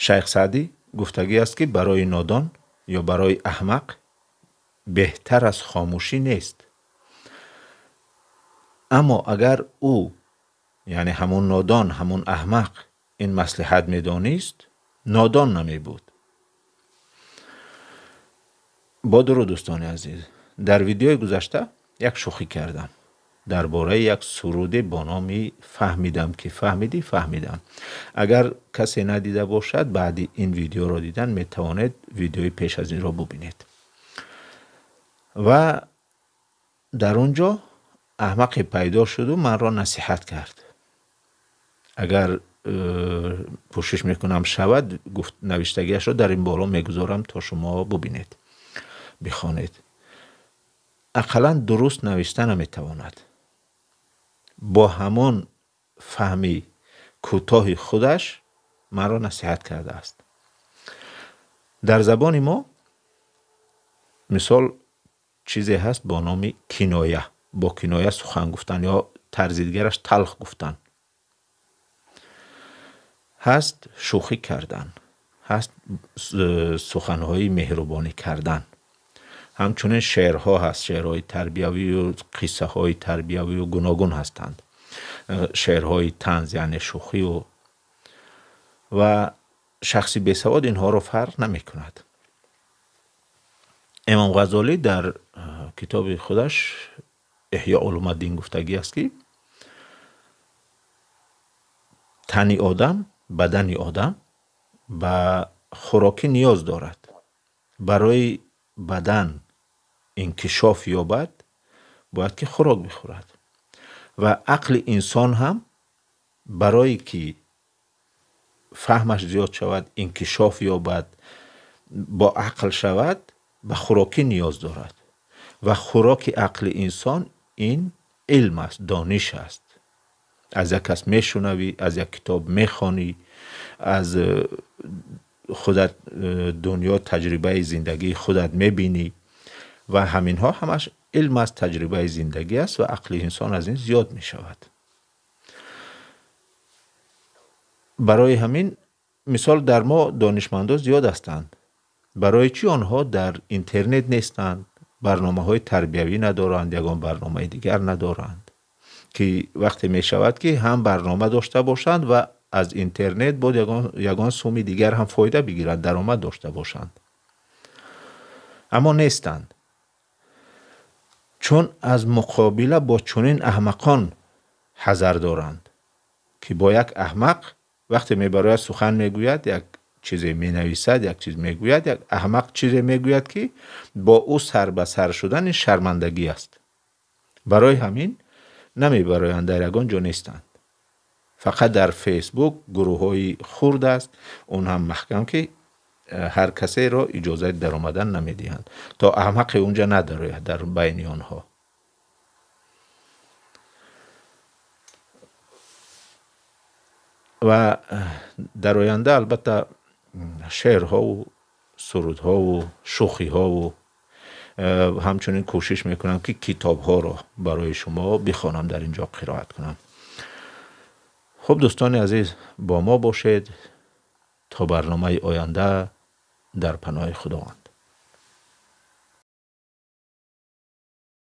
Шайх Саъдӣ гуфтагӣ аст, ки барои нодон ё барои аҳмақ беҳтар аз хомӯшӣ нест. Аммо агар ӯ, яъне ҳамун нодон, ҳамун аҳмақ ин маслиҳат медонист, нодон намебуд. Бо дуруд, дӯстони азиз, дар видеои гузашта як шӯхӣ кардам дар бораи як суруде бо номи «Фаҳмидам ки фаҳмидӣ, фаҳмидам». Агар касе надида бошад, баъди ин видеоро дидан метавонед видеои пеш аз инро бубинед. Ва дар он ҷо аҳмақе пайдо шуду манро насиҳат кард. Агар кӯшиш мекунам шавад, гуфт навиштагиашро дар ин боло мегузорам, то шумо бубинед, бихонед. Ақаллан дуруст навишта наметавонад. Бо ҳамон фаҳми кӯтоҳи худаш манро насиҳат кардааст. Дар забони мо мисол чизе ҳаст бо номи киноя. Бо киноя сухан гуфтан ё тарзи дигараш талх гуфтан. Ҳаст шӯхӣ кардан, ҳаст суханҳои меҳрубонӣ кардан. Ҳамчунин шеърҳо ҳаст, шеърҳои тарбиявию қиссаҳои тарбиявию гуногун ҳастанд. Шеърҳои танз, яъне шӯхию ва шахси бесавод инҳоро фарқ намекунад. Имом Ғазолӣ дар китоби худаш Эҳё улумаддин гуфтагӣ аст, ки тани одам, бадани одам ба хӯрокӣ ниёз дорад. Барои бадан инкишоф ёбад, бояд ки хӯрок бихӯрад. Ва ақли инсон ҳам барое ки фаҳмаш зиёд шавад, инкишоф ёбад, бо ақл шавад, ба хӯрокӣ ниёз дорад. Ва хӯроки ақли инсон ин илм аст, дониш аст. Аз як кас мешунавӣ, аз як китоб мехонӣ, аз худат дунё, таҷрибаи зиндагии худат мебинӣ ва ҳаминҳо ҳамаш илм аст, таҷрибаи зиндагӣ аст ва ақли инсон аз ин зиёд мешавад. Барои ҳамин мисол дар мо донишмандо зиёд ҳастанд. Барои чӣ онҳо дар интернет нестанд, барномаҳои тарбиявӣ надоранд, ягон барномаи дигар надоранд, ки вақте мешавад ки ҳам барнома дошта бошанд ва аз интернет боз ягон суми дигар ҳам фоида бигиранд, даромад дошта бошанд. Аммо нестанд. Чун аз муқобила бо чунин аҳмақон ҳазар доранд, ки бо як аҳмақ вақте мебарояд сухан мегӯяд, як чизе менависад, як чиз мегӯяд, як аҳмақ чизе мегӯяд, ки бо ӯ сар ба сар шудани шармандагӣ аст. Барои ҳамин намебароянд, дар ягон ҷо нестанд. Фақат дар Фейсбук гурӯҳҳои хурд аст, он ҳам маҳкам, ки ҳар касеро иҷозати даромадан намедиҳанд, то аҳмақе унҷа надарояд дар байни онҳо. Ва дар оянда албатта шеърҳову сурудҳову шӯхиҳову ҳамчунин кӯшиш мекунам, ки китобҳоро барои шумо бихонам, дар ин ҷо қироат кунам. Хуб, дӯстони азиз, бо мо бошед то барномаи оянда. Дар паноҳи Худованд.